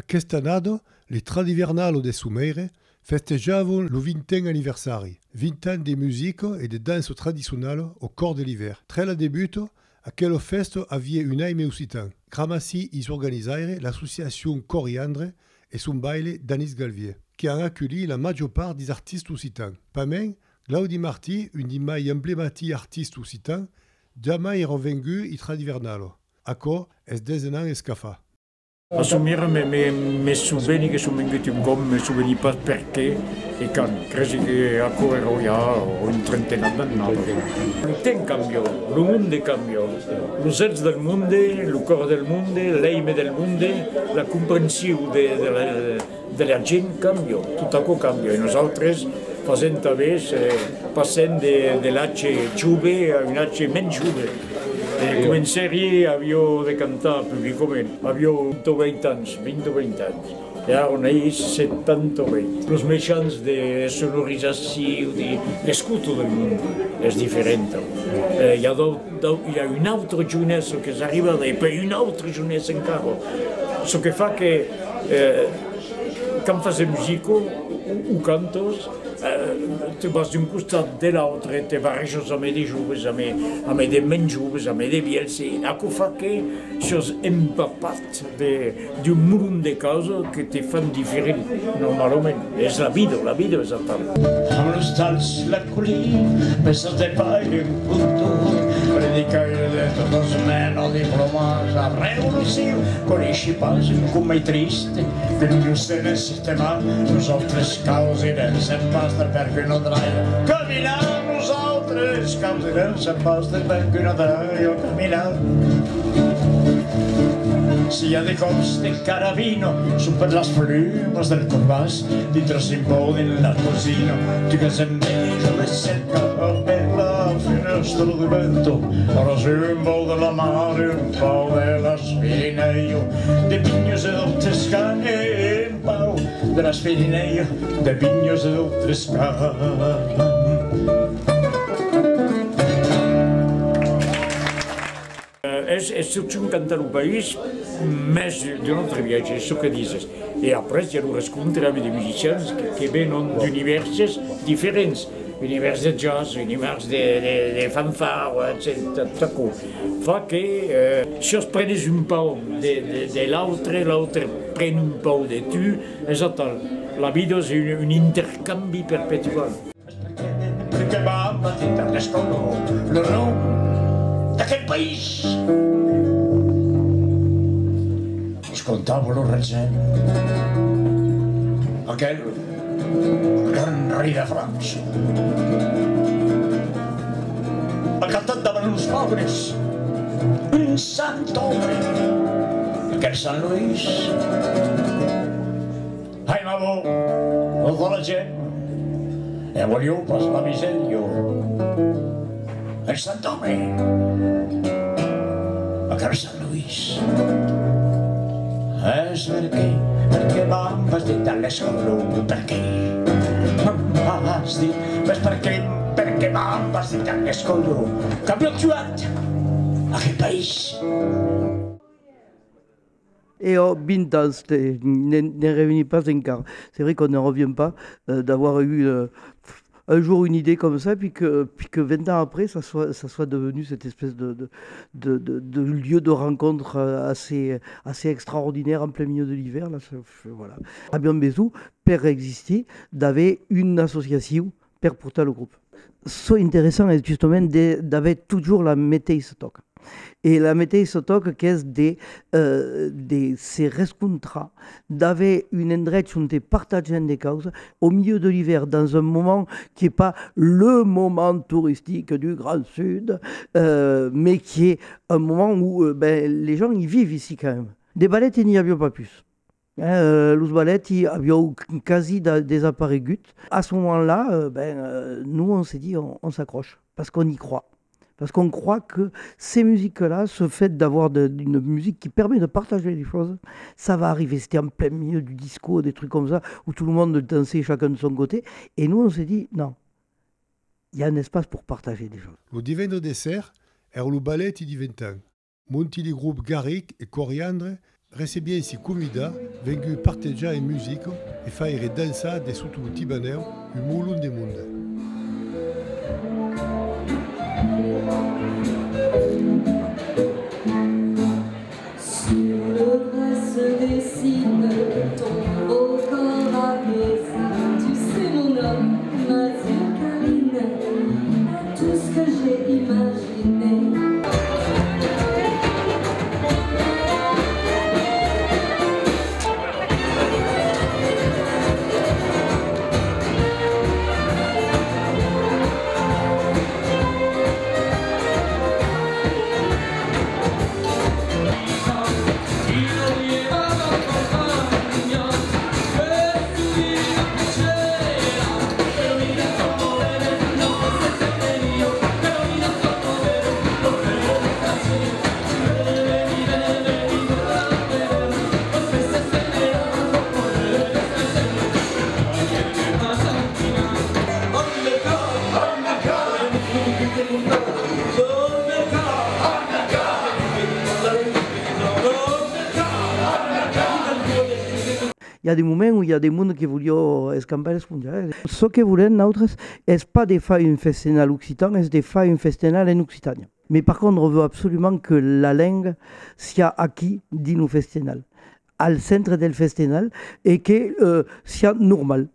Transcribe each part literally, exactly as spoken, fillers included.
Questa annada, li Tradivernala de Someire festejavan lo vinten anniversari. Vint ans de musica e de dança tradicionala au còr de l'ivèrn. Tre la debuta, aquela fèsta aviá un aime occitan. Gramací es organizaire l'associacion Coriandre e son baile Danis Galvier, que an aculhit la màger part dis artistas occitans. Pasmens, Claudi Martí, un dis mai emblematics artistas occitans, jamai èra vengut i Tradivernala. Aquò es dètz ans escafat. A Someire me, me, me soveni que son vengut un còp, me soveni pas perqué e quand. Cresi que aquò èra ja un trentenat d'annadas. Lo temps cambia, lo monde cambia, los hèts del monde, lo còr del monde, l'aime del monde, la comprension de, de la, de la gent cambia, tot aquò cambia. E nosautres fasèm tanben, eh, passèm de, de l'atge jove a un atge mens jove. E comencèri, aviá de cantar publicament, aviá vint o vint ans, vint o vint ans. E ara n'ai setanta-uèch. Los mejans de sonorizacion, de, l'escota del monde es diferenta. Eh, i a d'au-, d'au-, i a una autra jonessa qu'es arribada e puèi una autra jonessa encara. Çò que fa que, eh, quand fas de musica, o, o cantas, eh, te vas d'un costat, de l'autre, te barrejas amb de joves, amb, amb de mens joves, amb de vièlhs, e aquò fa que siás empapat de, d'un molon de causas que te fan diferent, normalament. Es la vida, la vida es atau. Amb los talhs, la colina, peças de palha, un contorn, predicaire de totas menas, diplomas, a revolucion, coneissi pas un còp mai triste que lo Llucen en sistèma. Nosautres causirem sens pastre per que no traia. Caminam, nosautres causirem sens pastre per que no traia. Caminam. Si i a de còps de carabina, son per las flumas del corbàs, dintre un pauc dins la cosina, tu qu'as enveja de cercar per la fenèstra de venta, ara un pauc de la mar, un pauc de las Pirenèas, de vinhas e d'autres cans, un pauc de las Pirenèas, de vinhas e d'autres cans. Eh, es, es totjorn cantar lo país, mès d'un autre biais, es çò que dises. E après, i a lo rescontre amb de musicians que, que venon d'univèrses diferents, univèrs de jazz, univèrs de, de, de fanfara, etcetèra. Tot aquò fa que, eh, si os prenes un pauc de, de, de l'autre, l'autre pren un pauc de tu, es atal. La vida es un, un intercambi perpetual. Perqué, perqué vam pas dins l'escòla lo nom d'aquel país? Nos contava lo regent, aquel grand rei de França. A cantat davant los paures, un sant òme, aquel Sant Loís. Aimava tota la gent e voliá pas la misèria. El sant òme, aquel Sant Loís. Es perqué, perqué vam pas dins l'escòla, perqué? Vam pas dins, mas perqué, perqué vam pas dins l'escòla? Qu'aviá tuat aquel país. Et oh, vingt ans, te- ne, ne revenir pas encara. C'est vrai qu'on ne revient pas euh, d'avoir eu euh, un jour une idée comme ça, puis que, puis que vingt ans après, ça soit, ça soit devenu cette espèce de, de, de, de- de lieu de rencontre euh, assez, assez extraordinaire en plein milieu de l'hiver. Là, ça, voilà. Aviam besonh, per existir, d'aver una associacion per portar lo grop. Çò interessant es justament de, d'aver totjorn la meteissa tòca. E la meteissa tòca qu'es de, euh, de se rescontrar, d'aver un endrech onte partatgem de causas, au milieu de l'hiver, dans un moment qui est pas le moment touristique du Grand Sud, euh, mais qui est un moment où euh, ben, les gens y vivent ici quand même. De balèti n'i aviá pas pus. Hein, euh, los balèti avián quasi da- desaparegut. À ce moment-là, euh, ben, euh, nous, on s'est dit, on, on s'accroche, parce qu'on y croit. Parce qu'on croit que ces musiques-là, ce fait d'avoir de- une musique qui permet de partager les choses, ça va arriver. C'était en plein milieu du disco, des trucs comme ça, où tout le monde dansait chacun de son côté. Et nous, on s'est dit, non, il y a un espace pour partager des choses. Lo divendres de ser èra lo balèti di vint ans. Monti li grop Garric e Coriandre Recebièm si convidats venguts partejar en musica e faire dançar dessota lo tibanèu un molon de monde. Sur le bras se dessine ton beau corps apaisé. Tu sais, mon homme, ma zircaline, tout ce que j'ai imaginé. I a de moments ont i a de monde que voliá escampar l'esponja, eh. Çò que volèm, nautres, es pas de far un festenal occitan, es de far un festenal en Occitània. Mais par contre, on veut absolument que la lenga siá aquí, dins lo festenal, al centre del festenal, e que, euh, siá normal.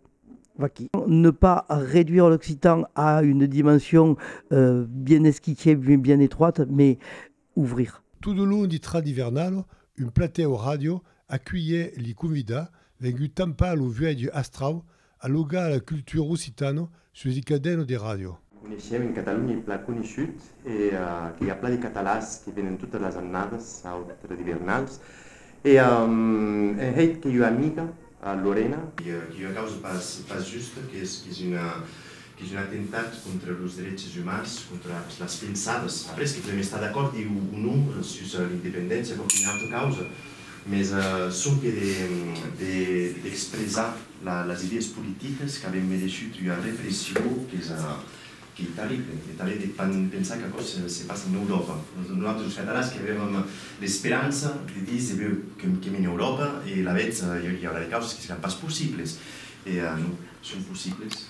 Vaquí. Ne pas réduire l'occitan à une dimension, euh, bien esquichée, bien, bien étroite, mais ouvrir. Tot au long di Tradi Vernala, un platèu ràdio aculhèt li convidats venguts tampar lo vuèlh astrau, alongar la cultura occitana sus li cadenas de ràdio. Coneishem en Catalonha, plan coneishut, e, eh, que i a plan de catalans que venen totas las annadas au Tradi Vernals. E, ehm, en hèit qu'ei ua amiga, eh, Lorena. I a, i a ua causa pas, pas justa, qu'es, qu'es una, qu'es un atemptat contra los dreches umans, contra las pensadas. Après, que podem estar d'acòrdi o, o non, eh, sus, eh, l'independéncia, aquò qu'ei una autra causa. Mes, eh, sonque de, de, d'expressar la, las idèas politicas qu'avem mereishut ua repression qu'es, eh, qu'ei terrible, qu'ei terrible de pen-, pensar qu'aquò se, se passa en Euròpa. Nos, nosaltres, los catalans, que avèvam l'esperança de díser, ben, que, qu'èm en Euròpa, e alavetz, eh, i, i aurà de causas que seràn pas possibles. E, eh, non, son possibles.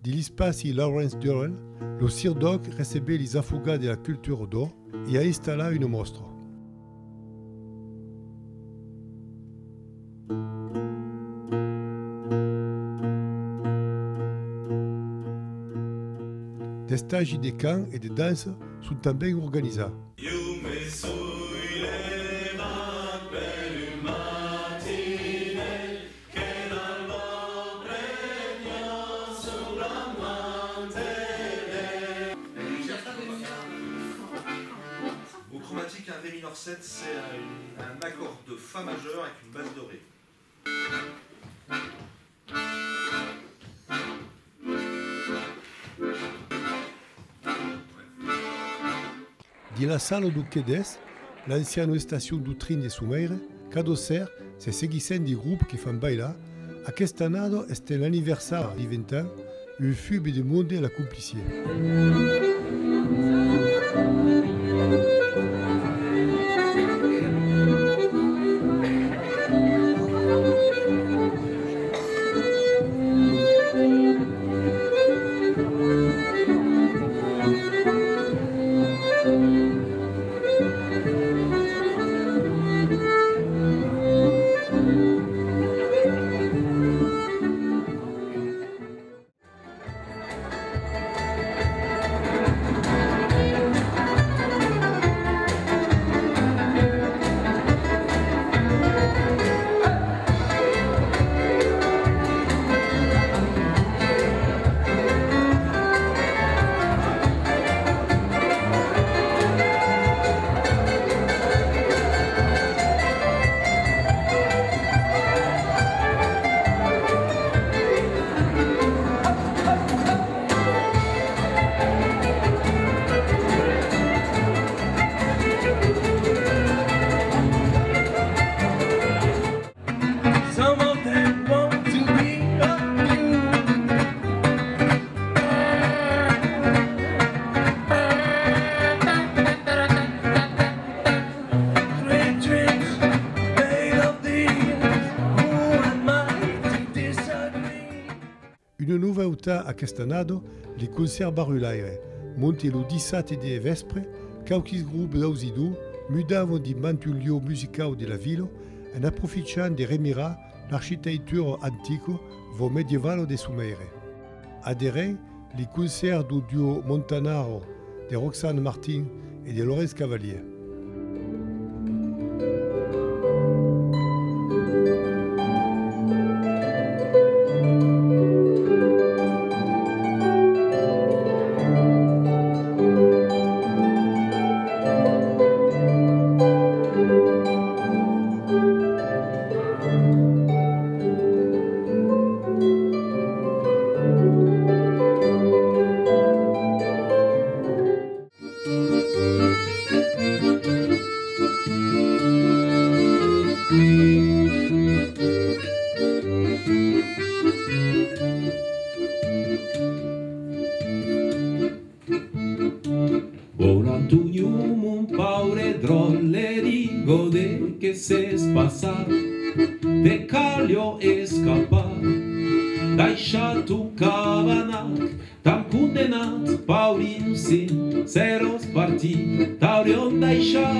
Dins l'espaci Lawrence Durrell, lo CIRDOC recebèt lis afogats de la cultura d'Òc e a installat una mòstra. D'estagis de cant e de dança son tanben organizats. Au chromatique, un ré mineur sept, c'est un, un accord de fa majeur avec une basse dorée. Dins la sala dau Quai d'Est, l'anciana estacion dau trin de Somèire, cada ser se seguissèm de grops que fan bailar. Aquesta annada estèm l'anniversari de vint ans, un fum de monde a la compliciá. Una novautat aquesta annada, li concèrts barrulaires. Monte lo dissabte de vèspre, quauquis grops d'Ausidor mudavan dins mantuns luòcs musicals de la vila en aprofichant de remirar l'arquitectura antica vòu medievala de Somèire. Aderèm li concèrts dau duo Montanaro de Roxane Martin e de Laurence Cavalier. Hola Antonio, mon paure dròlle, diga de qué sès passat, te caliá escapar, daishar ton cabanat, tan condemnat, paure innocent, s'èras partit, t'aurián daishat,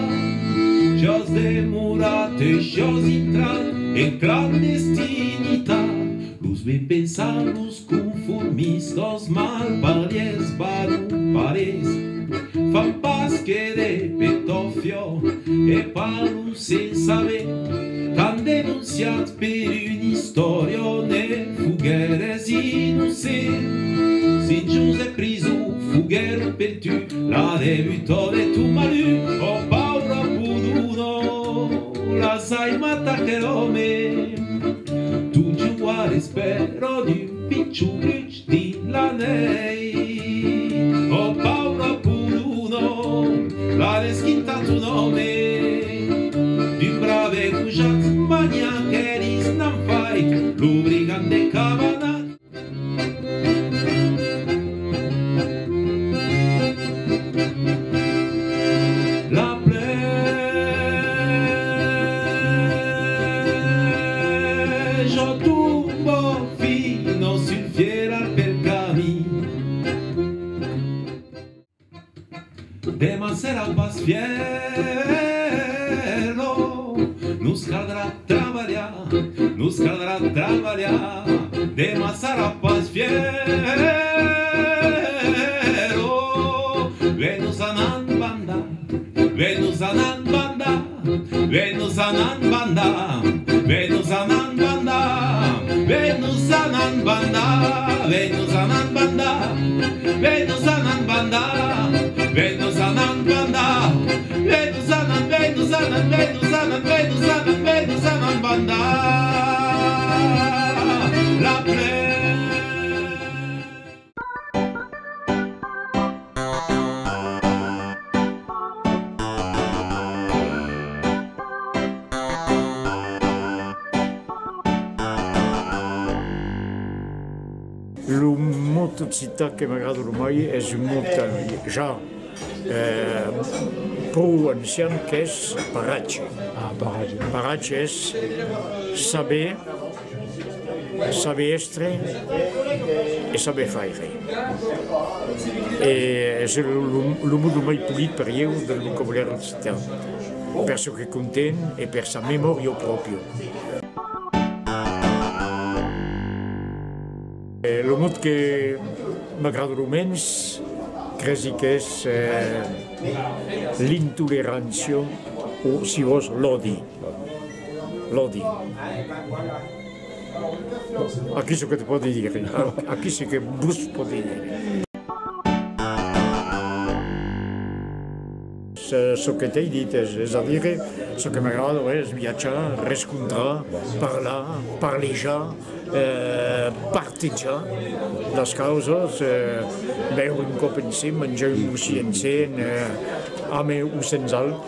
siás demorat e siás intrat en clandestinitat. Los bens pensats, los conformistas, malparièrs, barons, parents, fan pas que de petòfias e parlan sens saber, t'an denonciat per una istòria, ne foguères innocent. Cinc jorns de prison foguèron per tu la debuta de ton malur. Ò paura podona, l'as aimat aquel òme, totjorn a l'espèra d'un pichon bruch dins la nèit. Ò paura podona, l'as desquintat ton òme, d'un brave gojat maniac, eris n'an fait lo brigand de cabanat. La pluèja tomba fina sul fieral pel camin. Deman serà pas fièra, nos caldrà trabalhar, nos caldrà trabalhar. Deman serà pas fièra, ven-nos-en en banda, ven-nos-en en banda. Ven-nos-en en banda, ven-nos-en en banda, ven-nos-en en banda, ven-nos-en en banda, ven-nos-en en banda, ven-nos-en en banda, ven-nos-en en, ven-nos-en en, ven-nos-en en, ven-nos-en en, ven-nos-en en banda. La pluèja. Lo mot occitan que m'agrada lo mai es un mot, eh, ja, eh, pro ancian, qu'es paratge. Ah, paratge. Paratge es saber Saber èstre e saber faire. E es lo, lo, lo mot lo mai polit per ieu del vocabulari occitan, per çò que conten e per sa memòria pròpria. E lo mot que m'agrada lo mens, cresi qu'es, eh, l'intolerància o, si vòs, l'òdi. L'òdi. Aquí çò que te pòdi dire. Aquí çò que vos pòdi dire. Çò, çò que t'ai dit, es, es a dire, çò que m'agrada, es viatjar, rescontrar, parlar, parlejar, eh, partejar las causas, eh, beure un còp ensems, manjar un bocin ensems, eh, amb o sens alc.